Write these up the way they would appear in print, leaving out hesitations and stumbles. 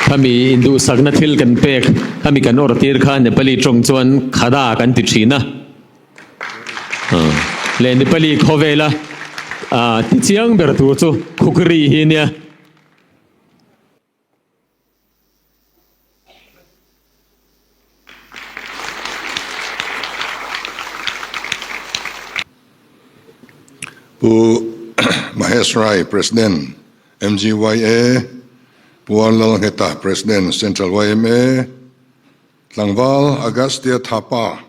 Khami induhsakna thil kan pek, khami kan awrh tir kha Nepali tawng chuan khada kan ti thin a. Leh Nepali khawvela tichiang ber tur chu khukri hi nia. Pu Mahesh Rai, President, MGYA, Pu Anlal Ngheta, President, Central yma, Tlangval Agastya Thapa,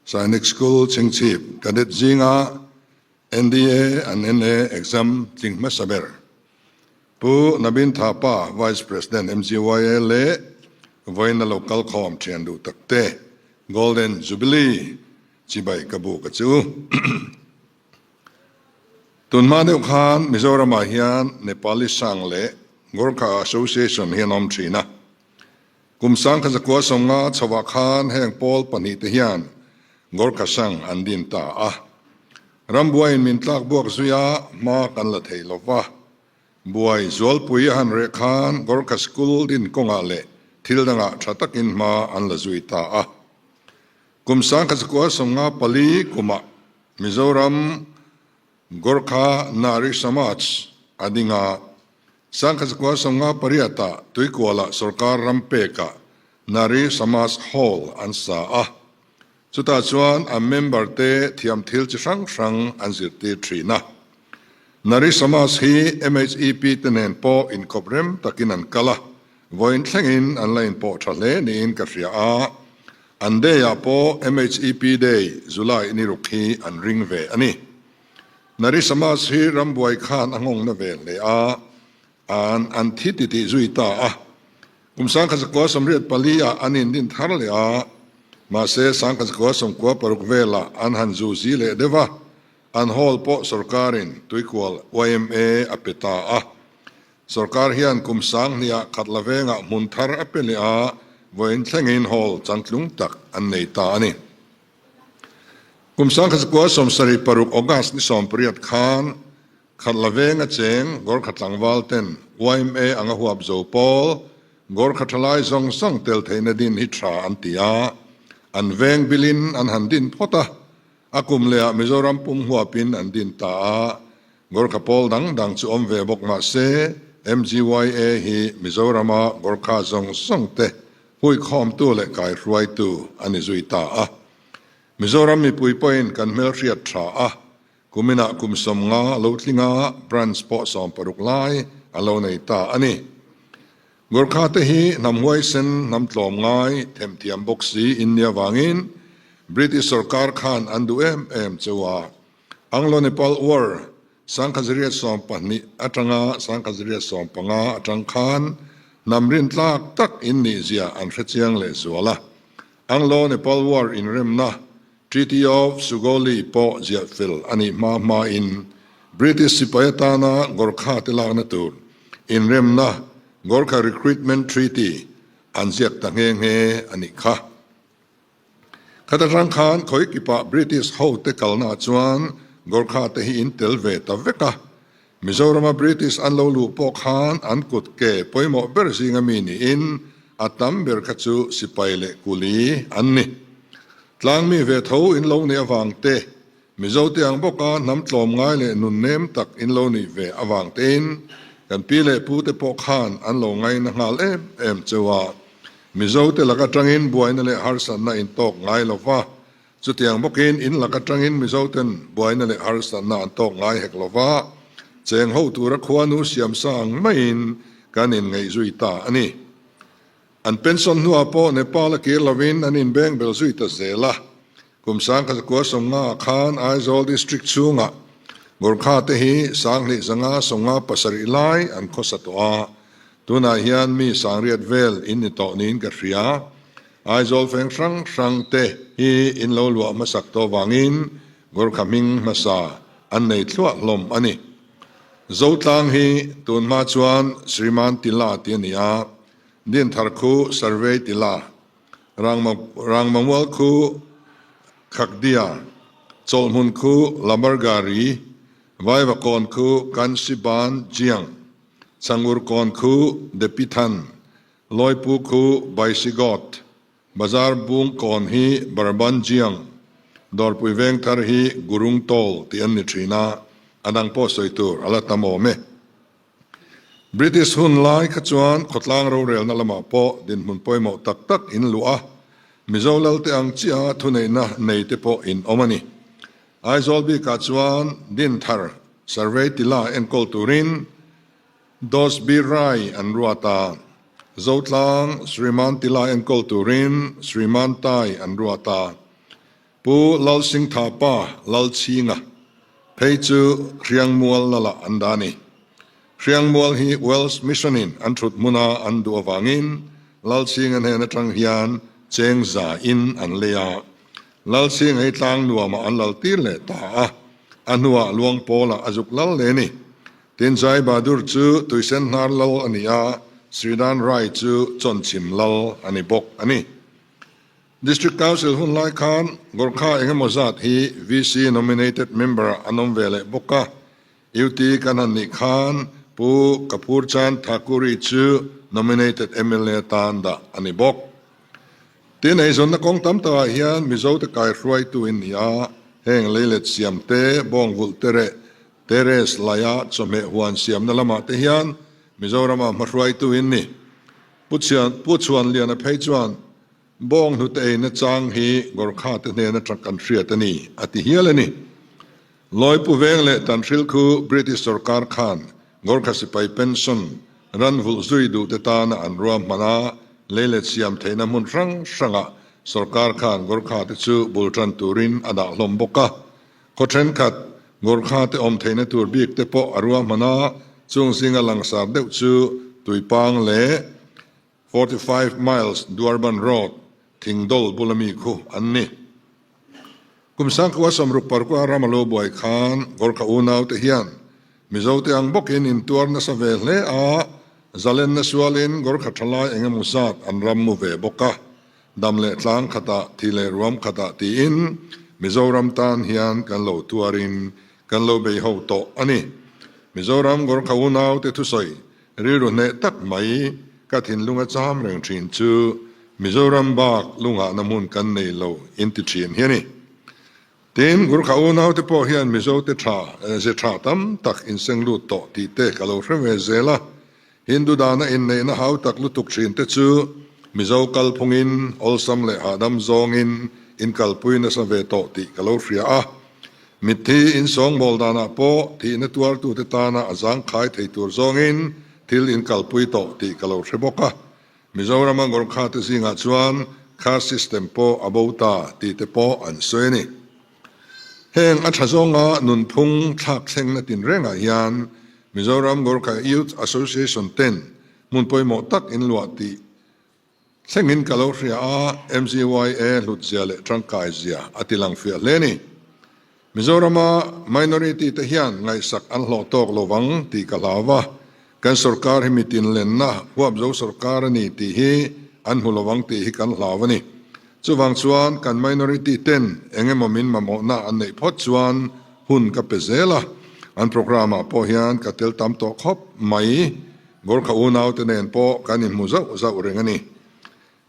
Sainik School Chhingchhip Cadet zinga NDA and NA exam tling hmasa ber. Pu Nabin Thapa, Vice President MGYA leh vawiina lo kal khawm thian duh tak te Golden Jubilee chibai ka bu ka chu. Tunhma deuh khan Mizoramah hian Nepali Sang leh Gorkha Association hi an awm thin a. Kum 1950 chhoah khan heng pawl pahnihte hian Gorkha Sang an din ta a. Rambuaiin min tlak buak zui a, hma kan la thei lo va. Buai Zualpui a han reh khan Gorkha School din kawngah leh thil dangah tha takin hma an la zui ta a. Kum 1954 kumah Mizoram Gorkha Nari Samaj a ding a, 1958 ah Tuikualah sorkar ram pekah Nari Samaj Hall an sa a. Chutah chuan an member te thiam thil chi hrang hrang an zirtir thin a. Nari Samaj hi MHEP te nen pawh inkawp rem takin an kal a, vawiin thlengin an la inpawh tha hle niin ka hria a. An day ah pawh MHEP Day, July ni ruk hi an ring ve a ni. Nari Samaj hi rambuai khan a nghawng na ve hle a, an an thi titih zui ta a. Kum 1984 ah an indin thar leh a, mahse 1996 velah an han zu zi leh deuh a, an hall pawh sorkarin Tuikual yma a pe ta a. Sorkar hian kum sanghniah khat la vengah hmun thar a pe leh a, vawiin thlengin hall chantlung tak an nei ta a ni. Kum 1976 August ni 18 khan khat la veng a cheng Gorkha tlangval ten yma anga huap zo pawl Gorkha thalai zawng zawng tel theihna din hi tha an ti a, an veng bilin an han din phawt a, A kum lehah Mizoram pum huapin an din ta a, Gorkha pawl dang dang chu awm ve bawk mah se, MGYA hi Mizorama Gorkha zawng zawng te huikhawmtu leh kaihruaitu a ni zui ta a. Mizoram mipui pawhin kan hmelhriat tha a, kuminah kum 50 lo tlinga branch pawh 16 lai a lo nei ta a ni. Gorkha te hi hnam huaisen, hnam tlawm ngai, themthiam bawk si in nia vangin British sorkar khan an duh em em cheu a. Anglo-Nepal War 1912 atanga 1915 atang khan hnam rintlak tak in nih zia an hrechiang leh zual a. Anglo-Nepal War inremna Treaty of Sugauli pawh ziah fel a nih hma hmain British sipai atana Gorkha te lakna tur inremna Gorkha Recruitment Treaty an ziak ta nghe nghe a nih kha. Khata tang khan khawi kipah British ho te kalna chuan Gorkha te hi in tel ve ta vek a. Mizorama British an lo luh pawh khan an kut ke pawimawh ber zinga mi niin a tam ber kha chu sipai leh kuli an ni. Tlangmi ve tho in lo nih avang te, Mizo te ang bawka hnam tlawm ngai leh nun nem tak in lo nih ve avang tein kan pi leh pu te pawh khan an lo ngaina nghal em em cheu a. Mizo te lak atangin buaina leh harsatna in tawk ngai lo va, chutiang bawkin in lak atangin Mizo ten buaina leh harsatna an tawk ngai hek lo va, cheng ho tura khuanu siamsa ang maiin kan inngaihzui ta a ni. An pension hnuah pawh Nepal a kir lovin an inbeng bel zui ta zel a. Kum 1950 khan Aizawl District chhungah Gorkha te hi 2557 lai an khawsa tawh a, tunah hian mi sangriat vel in ni tawh niin ka hria. Aizawl feng hrang hrang te hi in lo luah hmasak tawh vangin Gorkha hming hmasa an nei thluah hlawm a ni. Zotlang hi tunhma chuan Sriman Tila ti a ni a, Dinthar khu Survey Tila, Rangmamual khu Khakdia, Chawlhmun khu Lamargari, Vaivakawn khu Kansiban Jiang, Changurkawn khu Depithan, Lawipu khu Baisigot, Bazar bung kawn hi Barban Jiang, Dawrpui veng thar hi Gurung Tawl tih an ni thin a, a dang pawh sawi tur a la tam awm e. British hun lai kha chuan khawtlang rorelna lamah pawh dinhmun pawimawh tak tak in luah a, Mizo lalte ang chiah a thuneihna nei te pawh in awm a ni. Aizawl bikah chuan Dinthar Survey tila enkawl turin Dosby Rai an ruat a, Zotlang Sriman tila enkawl turin Sriman Tai an ruat a, Pu Lalsingthapa Lalchhinga phei chu Hriangmual lalah an dah a ni. Hriangmual hi Welsh Mission-in an thut hmuna an duh avangin Lalchhinga hnen atang hian cheng za in an lei a. Lalchhinga hi tlang nuamah an lal tir leh ta a, a hnuah Luangpawlah a zuk lal leh a ni. Tin, Jai Bahadur chu Tuisen hnar lal a ni a, Sridan Rai chu Chawnchhim lal a ni bawk a ni. District Council hun lai khan Gorkha engemaw zat hi VC nominated member ah an awm ve leh bawk a, UT kan han nih khan Pu Kapoor Chand Thakuri chu nominated mla atan dah a ni bawk. Tin, eizawnna kawng tam takah hian Mizote kaihruaitu in ni a, heng leilet siam te, bawngvulh te reh terrace laia chawhmeh huan siamna lamah te hian Mizorama hmahruaitu in ni. Pu Chhuanliana phei chuan Bawng hnute eina chang hi Gorkha te hnen atang kan hriat a ni, a ti hial a ni. Lawipu veng leh Tanhril khu British sorkar khan Gorkha sipai pension ran vulh zui duh te tana an ruahman a, lei let siam theihna hmun hrang hrangah sorkar khan Gorkha te chu bul tan turin a dah hlawm bawk a. Khaw thenkhat Gorkha te awm theihna tur bik te pawh a ruahman a, chung zinga langsar deuh chu Tuipang leh 45 miles Duarban Road, Thingdol bula mi khu an ni. Kum sangkua sawmruk parkua ram a lo buai khan Gorkha unaute hian Mizote ang bawkin intuar nasa ve hle a, zalenna sualin Gorkha thalai engemaw zat an ram mu ve bawk a, dam leh tlang khatah, thi leh ruam khatah tiin Mizoram tan hian kan lo tuarin kan lo bei ho tawh a ni. Mizoram Gorkha unaute thusawi Rilru hneh tak mai ka thinlung a cham reng thin chu Mizoram bak lungahna hmun kan nei lo in ti thin hi a ni. Tin, Gurkha unaute pawh hian Mizote tha, ze tha tam tak in seng lut tawh tih te ka lo hre ve zel a. Hindu dana inneihna hau tak lutuk thin te chu Mizo kalphungin awlsam leh hahdam zawngin in kalpui nasa ve tawh tih ka lo hria a. Mitthi insawngbawl danah pawh thihna tuartute tana a zangkhai thei tur zawngin thil inkalpui tawh tih ka lo hre bawk a. Mizorama Gorkha te zingah chuan caste system pawh a bo ta tih te pawh an sawi a ni. Heng a tha zawnga nunphung thlak thlengna tinrengah hian Mizoram Gorkha Youth Association ten hmun pawimawh tak inluah tih Thlengin ka lo hria a, MZYA hlutzia leh tangkaizia a ti lang fiah hle a ni. Mizorama minority te hian ngaihsak an hlawh tawk lo vang tih ka hlau va, kan sorkar hi mitin lenna huapzo sorkar a ni tih hi an hmu lo vang tih hi kan hlau a ni. Chuvang chuan kan minority ten eng emaw min mamawhna an neih phawt chuan hun ka pe zel a, an programme ah pawh hian ka tel tam tawh khawp mai. Gorkha unaute nen pawh kan inhmu zauh zauh reng a ni.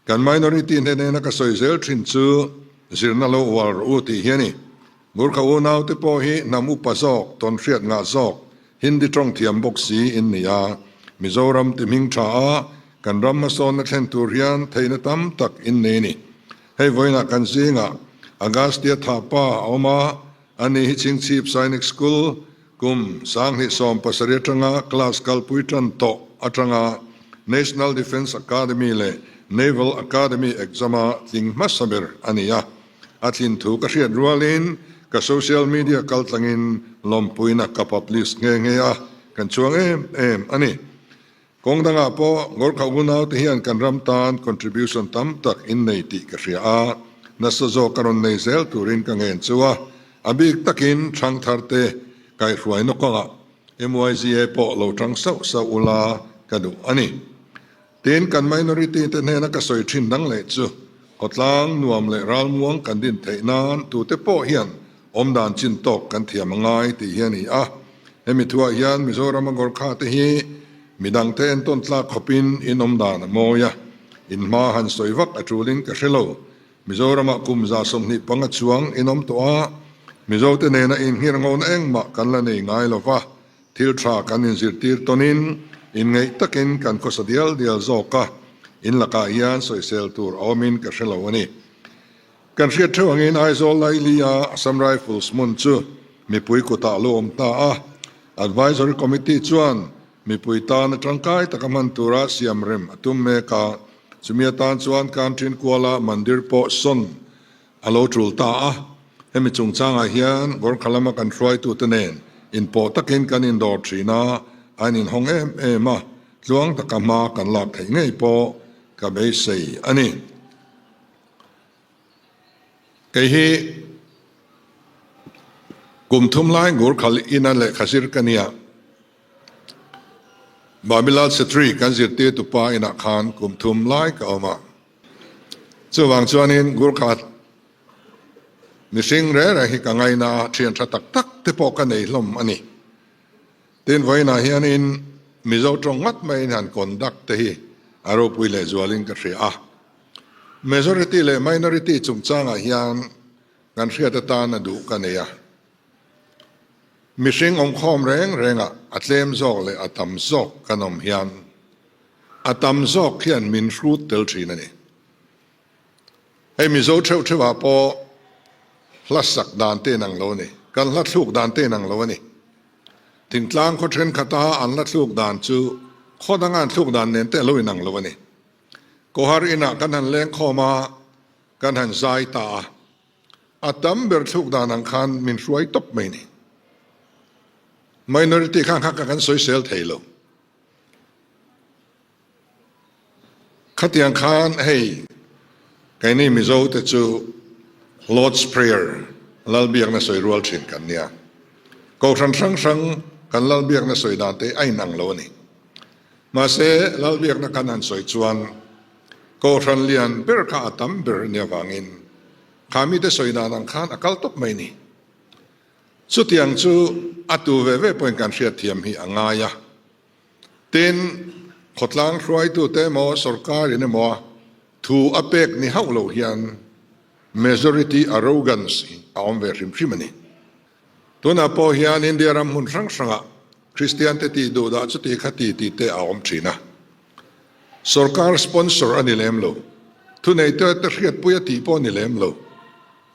Kan minority hne nena ka sawi zel thin chu zirna lo ual rawh u tih hi a ni. Gorkha unaute pawh hi hnam upa zawk, tawnhriat ngah zawk, Hindi tawng thiam bawk si in ni a. Mizoram ti hming tha a, kan ram hmasawnna thlen tur hian theihna tam tak in nei a ni. Hei vawiinah kan zingah Agastya Thapa a awm a, ani hi Chhingchhip Sainik School Kum 2017 atanga class kalpui tan tawh atanga National Defence Academy leh Naval Academy exam-a tling hmasa ber a ni a. A tlin thu ka hriat rualin ka social media kaltlangin lawmpuina ka publish nghe nghe a, kan chuang em em a ni. Kawng dangah pawh Gorkha unaute hian kan ram tan contribution tam tak in nei tih ka hria a, nasa zawk a rawn nei zel turin ka ngen chu a, a bik takin Thangthar te kaihhruaina kawngah MYGA pawh lo tang sauh sauh ula ka duh a ni. Tin, kan minority te hnena ka sawi thin dang leh chu khawtlang nuam leh ralmuang kan din theih nan tute pawh hian. Awmdan chin tawk kan thiam a ngai tih hi a ni a. Hemi thuah hian Mizorama Gorkha te hi midangte entawn tlak khawpin in awmdan a mawi a, in hma han sawi vak a tulin ka hre lo. Mizoramah kum 25 chuang in awm tawh a, Mizote nena inngirngona engmah kan la nei ngai lo va, thil tha kan inzirtir tawnin inngeih takin kan khawsa dial dial zawk a, in lakah hian sawisel tur a awmin ka hre lo a ni. Kan hriat theuh angin Aizawl Laili-a Assam Rifles hmun chu mipui kutah lo awm ta a, Advisory Committee chuan Mipui tana tangkai taka hman tura siam rem a tum mek a, chumi atan chuan Kantrin kuala mandir pawh sawn a lo tul ta a. Hemi chungchangah hian Gorkha lama kan hruaitute nen inpawh takin kan indawr thin a, a ininhawng em em a, tluang taka hma kan lak theih ngei pawh ka beisei a ni. Kei hi kum thum lai Gorkha ina lehkha zir ka nia. Babilal Chhetri kan zirtirtu pa inah khan kum thum lai ka awm a. Chuvang chuanin Gurkha mihring reng reng hi ka ngaina a, thian tha tak tak te pawh ka nei hlawm a ni. Tin, vawiinah hianin Mizo tawng ngat maiin han conduct te hi a ropui lehzualin ka hria a. Majority leh minority chungchangah hian kan hriat atan a duh ka nei a. Mihring awmkhawm reng rengah a tlem zawk leh a tam zawk kan awm hian a tam zawk hian min hrut tel thin a ni. Hei Mizo theuh theuhah pawh hla sak dan te inang lo a ni, kan hla thluk dan te inang lo a ni. Thingtlang khaw thenkhat-a an hla thluk dan chu khaw danga an thluk dan nen te a lo inang lo a ni. Kawhar inah kan han lengkhawm a, kan han zai ta a. A tam ber thluk dan ang khan min hruai tawp mai ni. Minority khan kha kan sawisel thei lo. Khatiang khan hei keini Mizo te chu Lord's Prayer Lalbiakna sawi rual thin kan nia. Kohhran hrang hrang kan Lalbiakna sawi dan te a inang lo a ni. Mahse Lalbiakna kan han sawi chuan Kohhran lian ber kha a tam ber a nih avangin kha mite sawi dan ang khan a kal tawp mai ni. Chutiang chu a tu ve ve pawhin kan hriatthiam hi a ngai a. Tin, khawtlang hruaitute emaw sorkarin emaw a thu a pek ni hauh lo hian majority arrogance hi a awm ve hrim hrim a ni. Tunah pawh hian India ram hmun hrang hrangah Kristiante tih duh dah chuti kha ti tih te a awm thin a. Sorkar sponsor a ni lem lo. Thuneite te hriatpui a tih pawh a ni lem lo.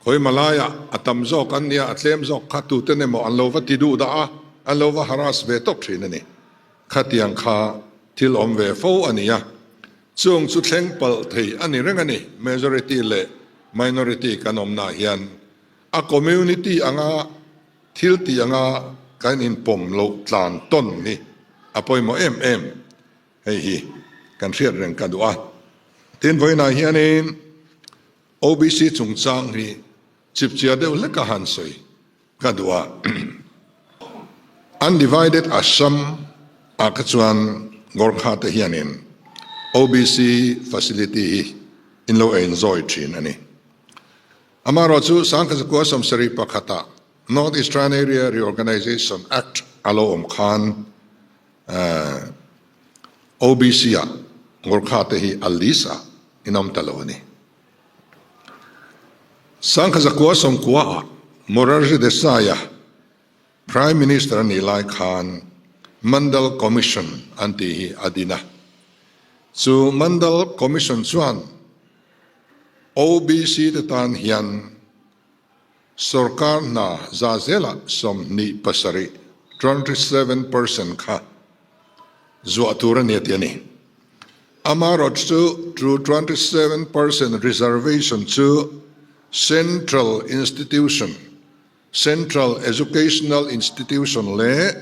Khawi Malaya a tam zawk an nia, a tlem zawk kha tuten emaw an lo va ti duh dah a, an lo va harass ve tawp thin a ni. Khatiang kha thil awm ve fo a ni a. Chung chu thleng palh thei a ni reng a ni. Majority leh minority kan awmnaah hian a community anga thil tih anga kan inpawm loh tlan tawn hi a pawimawh em em. Hei hi kan hriat reng ka duh a. Tin, vawiinah hianin OBC chungchang hi chipchia deuh hleka han sawi ka duh a. Undivided Assam ah kha chuan Gorkha te hianin OBC facility hi in lo enjoy thin a ni. Amaherawhchu 1971 North Eastern Area Reorganisation Act a lo awm khan OBC ah Gorkha te hi a list ah in awm ta lo a ni. 1990 ah Morarji Desai a Prime Minister a nih lai khan Mandal Commission an tih hi a din a. Chu Mandal Commission chuan OBC te tan hian Sorkar hna za zelah 27, 27%, kha zuah tur a ni a ti a ni. Amaherawhchu chu chu 27% reservation chu Central Institution, Central Educational Institution leh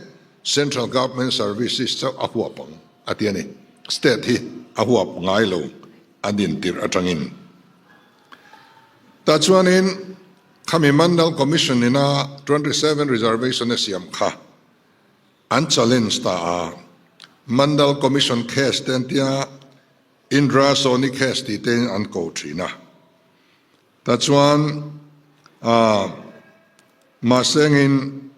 Central Government Services chauh a huap ang a ti a ni. State hi a huap ngai lo a dintirh atangin. Tah chuanin khami Mandal Commission ina 27 reservation a siam kha an challenge ta a. Mandal Commission case te an tia, Indra Sawhney case tih te in an ko thin a. Tah chuan aah. Mahsengin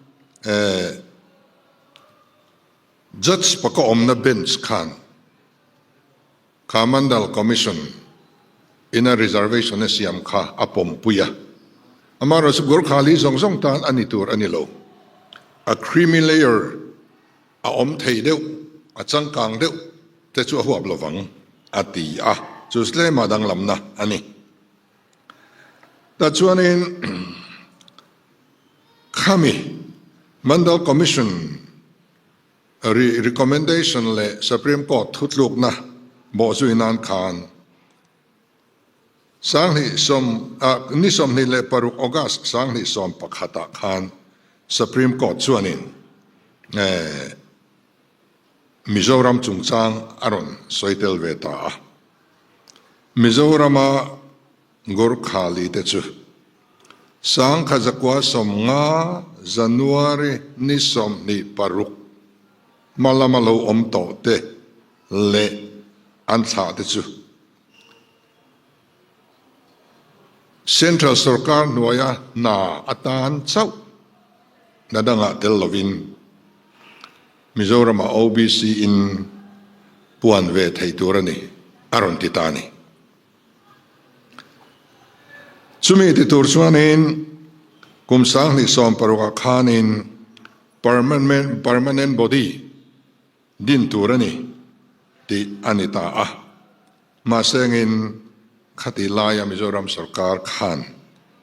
Judge paka awmna bench khan kha Mandal Commission ina reservation a siam kha a pawmpui a. Amaherawhchu chu Gorkhali zawng zawng tan a ni tur a ni lo. A creamy layer a awm thei deuh, a changkang deuh te chu a huap lovang a ti a, chu tlema danglamna a ni. Tachuanin khami Mandal Commission recommendation leh Supreme Court thutlukna bawhzui nan khan Sanghnih sawm ni 26 August 2011 ah khan Supreme Court chuanin Mizoram chungchang a rawn sawi tel ve ta a. Mizorama Gorkhali te chu 1950 January ni 26 hma lama lo awm tawh te leh an thlah te chu Central sorkar hnuaia hna atan chauh hna dangah tel lovin Mizoramah OBC in puan ve thei tur a ni, a rawn ti ta a ni. Chumi ti tur chuanin kum 2016 ah khanin permanent body din tur a ni tih a ni ta a. Mahsengin khati laia Mizoram sorkar khan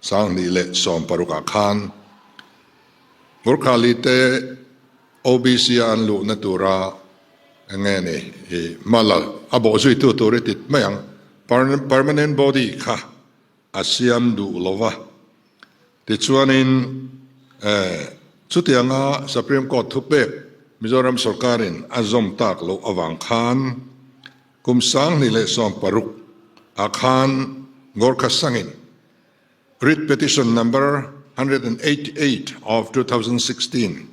2016 ah khan Gorkhali te OBC a an luhna tura eng nge ni i hmala a bawhzuitu tur i tit mai ang. Permanent body kha a siam duh lo va. Tichuanin chutianga Supreme Court thupek Mizoram sorkarin a zawm tak loh avang khan kum 2016 ah khan Gorkha Sangin Writ Petition Number 188 of 2016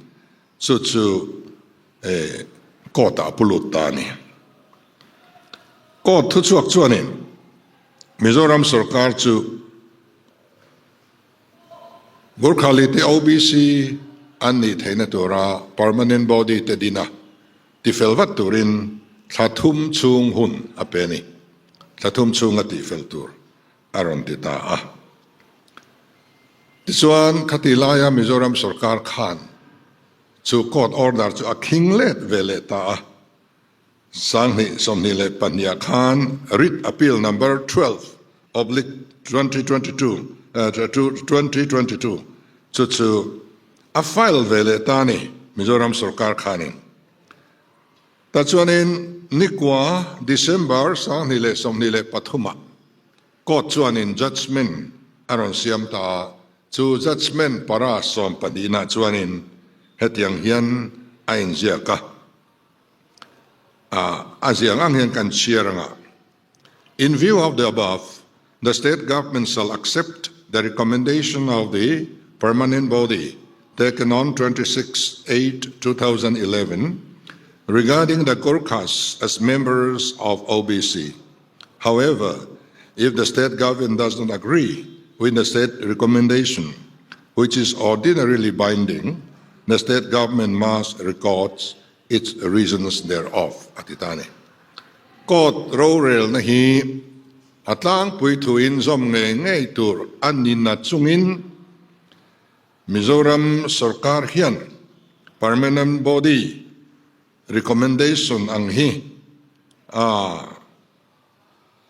chu chu court ah a pu lut ta a ni. Court thuchhuak chuanin Mizoram sorkar chu Gorkhali te OBC an nih theihna tura permanent body te din a tifel vat turin thla thum chhung hun a pe a ni. Thla thum chhunga tihfel tur a rawn ti ta a. Tichuan, khati laia Mizoram sorkar khan chu court order chu a khing let ve leh ta a. 2022 ah khan Writ Appeal Number 12 oblique 2022 2022 chu chu a file ve leh ta a ni Mizoram sorkar khanin. Tachuanin nikua December 2023 ah Court chuanin judgement a rawn siam ta a, chu judgement para 12 nah chuanin hetiang hian a inziak a, a ziang ang hian kan chhiar anga, In view of the above, the state government shall accept the recommendation of the permanent body taken on 26/8/2011 regarding the Gorkhas as members of OBC. However, if the state government does not agree with the state recommendation, which is ordinarily binding, the state government must record its reasons thereof, a ti ta a ni. Court rorelna hi a tlangpui thuin zawm ngei ngei tur a ni na chungin Mizoram sorkar hian permanent body recommendation ang hi a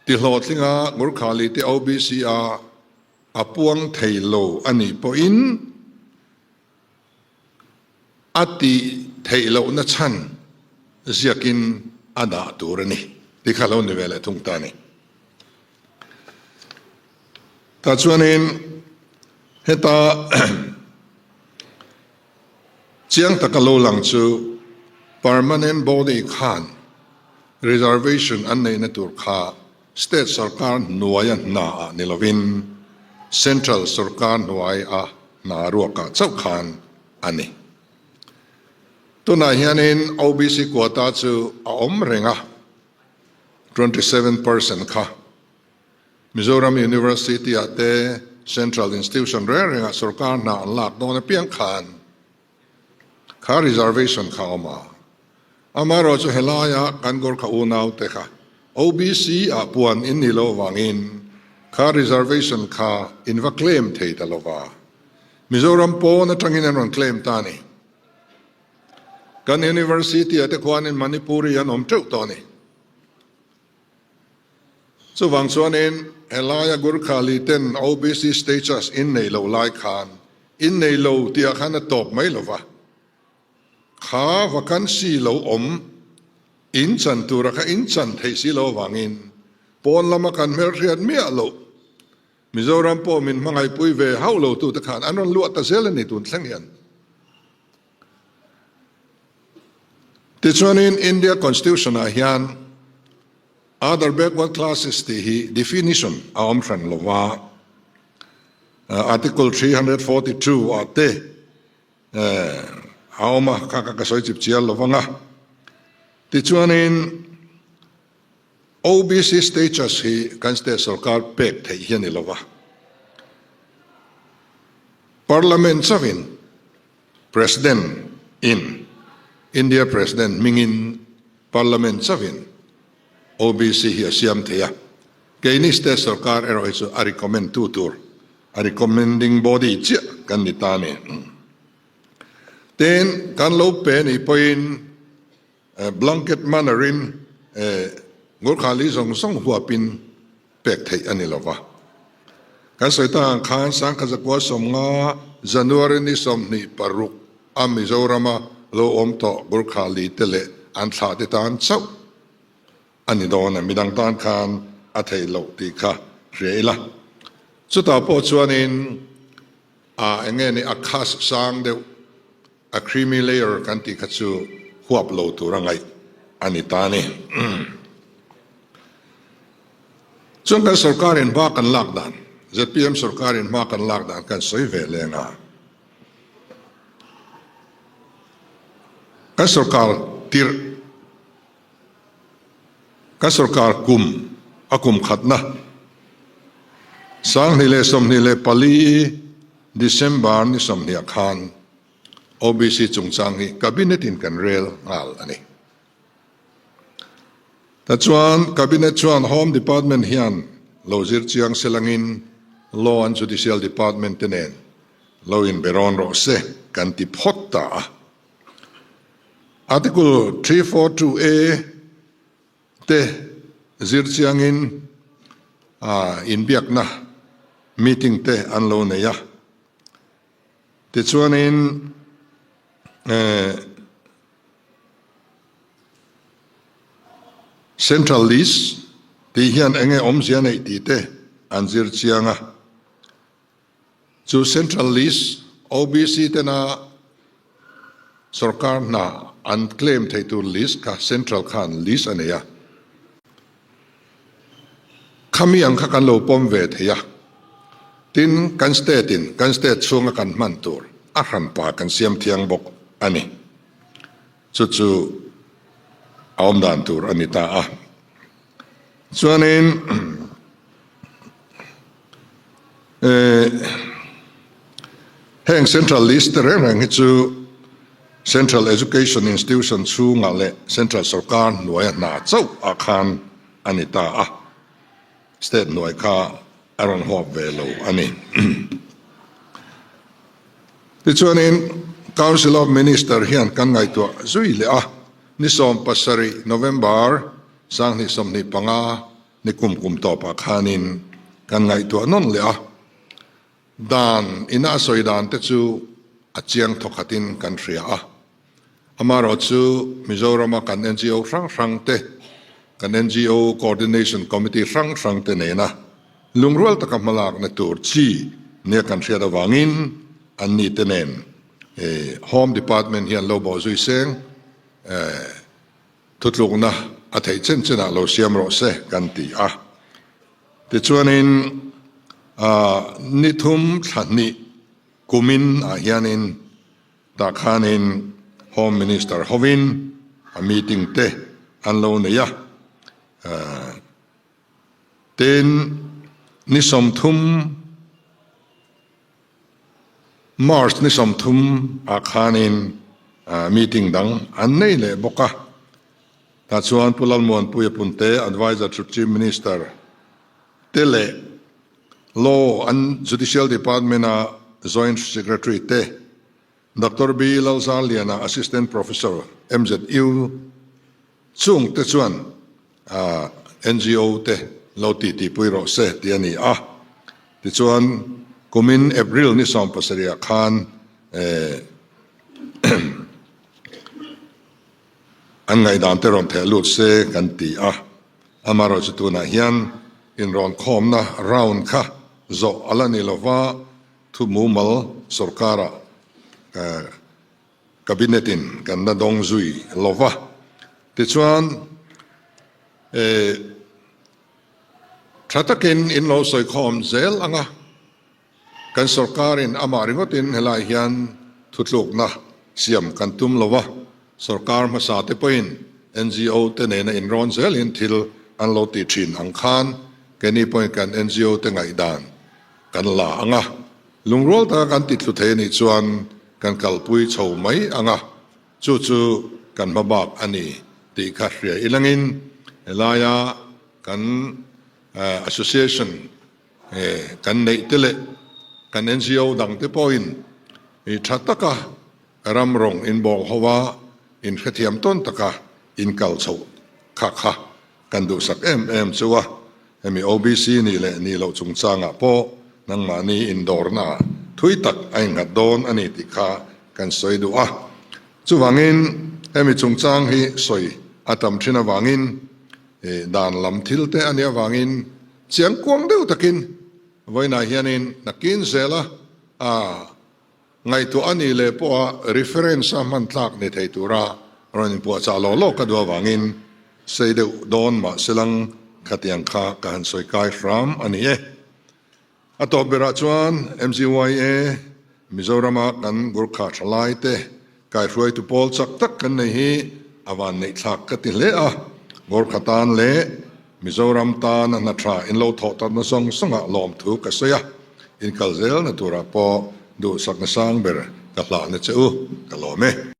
tihlawhtlinga Gurkhali te OBC a a puang thei lo a nih pawhin a tih theih lohna chhan ziakin a dah tur a ni tih kha lo ni ve leh thung ta a ni. Tah chuanin heta chiang taka lo lang chu permanent body khan reservation an neihna tur kha state sorkar hnuaia hna ah ni lovin central sorkar hnuai a hna ruakah chauh khan a ni. Tunah hianin OBC quota chu a awm reng a, 27% kha Mizoram University ah te, Central Institution reng rengah sorkar hna an lak dawn apiang khan kha reservation kha a awm a. Amaherawhchu chu helaia kan Gorkha unaute kha OBC ah puan in nih loh avangin kha reservation kha in va claim thei ta lova. Mizoram pawn atangin an rawn claim ta a ni. Kan University ah te khuanin Manipuri an awm teuh tawh a ni. Chuvang chuanin helaia Gurkhali ten OBC status in nei lo lai khan in nei lo tih ah khan a tawp mai lova. Kha vacancy lo awm in chan tura kha in chan theih si lo avangin pawn lama kan hmelhriat miah loh Mizoram pawh min hmangaihpui ve hauh lo tute khan an rawn luah ta zel a ni tun thleng hian. Tichuanin India Constitution ah hian Other Backward Classes tih hi definition a awm hran lo va, Article 342 ah te a awm a, kha kha ka sawi chip chial lo vang a. Tichuanin OBC status hi kan state sorkar pek theih hi a ni lo va, Parliament chauhin President in India President hmingin Parliament chauhin OBC hi a siam thei a, keini state sorkar erawh hi chu a recommend tu tur, a recommending body chiah kan ni ta a ni. Tin, kan lo pe nih pawhin blanket manner in Gurkhali zawng zawng huapin pek theih a ni lo va. Kan sawi tak ang khan Sangkhazakua 50 January ni 26 a Mizorama lo awm tawh Gurkhali te leh an thlah te tan chauh a ni dawn a, midang tan khan a theih loh tih kha hria ila. Chutah pawh chuanin a eng nge ni a khas sang deuh A creamy layer kan tih kha chu huap lo tur a ngaih a ni ta a ni. Chuan kan sorkarin hma kan lak dan, zpm sorkarin hma kan lak dan kan sawi ve leng a. Kan sorkar tirh, kan sorkar kum a kum khatna 2024 December ni 20 ah khan OBC chungchang hi Cabinet in kan rel nghal a ni. Tichuan Cabinet chuan Home Department hian lo zir chiang selangin Law and Judicial Department te nen lo inbe rawn rawh se kan ti phawt ta a. Article 342A te zir chiangin inbiakna meeting te an lo nei a. Tichuanin Central List tih hian enge awmzia neih tih te an zir chiang a. Chu Central List OBC tena sorkar hna an claim thei tur list kha Central khan list a nei a. Khami ang kha kan lo pawm ve thei a, tin kan state in kan state chhunga kan hman tur a hranpa kan siam thiang bawk a ni. Chu chu a awm dan tur a ni ta a. Chuanin heng central list te reng reng hi chu Central Education Institution chhungah leh Central Sorkar hnuaia hna chauh ah khan a ni ta a, State hnuai kha a rawn huap ve lo a ni. Tichuanin Council of Minister hian kan ngaihtuah zui leh a, ni 17 November 2025 ni kum kum tawpah khanin kan ngaihtuah nawn leh a, Dan ina a sawi dan te chu a chiang thawkhatin kan hria a. Amaherawh chu Mizorama kan ngo hrang hrang te, kan ngo Coordination Committee hrang hrang te nena lungrual taka hmalakna tur chi nia kan hriat avangin anni te nen Home Department hian lo bawhzui seng Thutlukna a theih chen chenah lo siam rawh se kan ti a. Tichuanin ni thum thla hnih kumin ah hianin tah khanin Home Minister hovin a meeting te an lo nei a. Tin, ni 30. March ni 30 ah khanin meeting dang an nei leh bawk a. Tah chuan Pu Lalmuanpuia Punte, Adviser to Chief Minister te leh Law and Judicial Department a Joint Secretary te, Doctor B Lalzarliana, Assistant Professor, MZU, chung te chuan NGO te lo titipui rawh se tih a ni a. Tichuan, kumin April ni 17 ah khan an ngaihdan te rawn theh lut se kan ti a. Amaherawhchu tunah hian inrawn khawmna round kha zawh a la ni lova, thu mumal sorkara Cabinet in kan la dawng zui lo va. Tichuan, tha takin in lo sawi khawm zel ang a, kan sorkarin amah ringawtin helai hian thutlukna siam kan tum lo va, sorkar hmasa te pawhin NGO te nena inrawn zelin thil an lo ti thin ang khan keini pawhin kan NGO te ngaihdan kan la ang a. Lungrual taka kan tithlu thei a nih chuan kan kalpui chho mai ang a, chu chu kan hma bak a ni tih kha hria ilangin helaia kan association kan neih te leh kan NGO dang te pawhin tha taka ram rawng inbawl ho a, inhrethiam tawn taka inkal chhoh kha kha Kan duhsak em em chu a, hemi OBC nih leh nih loh chungchangah pawh nangmahni indawrna thui tak a innghat dawn a ni tih kha kan sawi duh a. Chuvangin hemi chungchang hi sawi a tam thin avangin dan lam thil te a nih avangin chiang kuang deuh takin vawiinah hianin nakin zela a Ngaihtuah a nih leh pawha reference a hman tlak ni thei tura rawn inpuahchah law law ka duh avangin sei deuh dawn mah selang khatiang kha ka han sawi kai hram a ni e. A tawp berah chuan MZYA Mizorama kan Gurkha thalai te kaihruaitu pawl chak tak kan nei hi a van neih thlak ka ti hle a, Gurkha tan leh Mizoram tan a hna tha in lo thawh tatna zawng zawngah lawmthu ka sawi a, in kal zelna turah pawh duhsakna sang ber ka hlahna che u ka lawm e.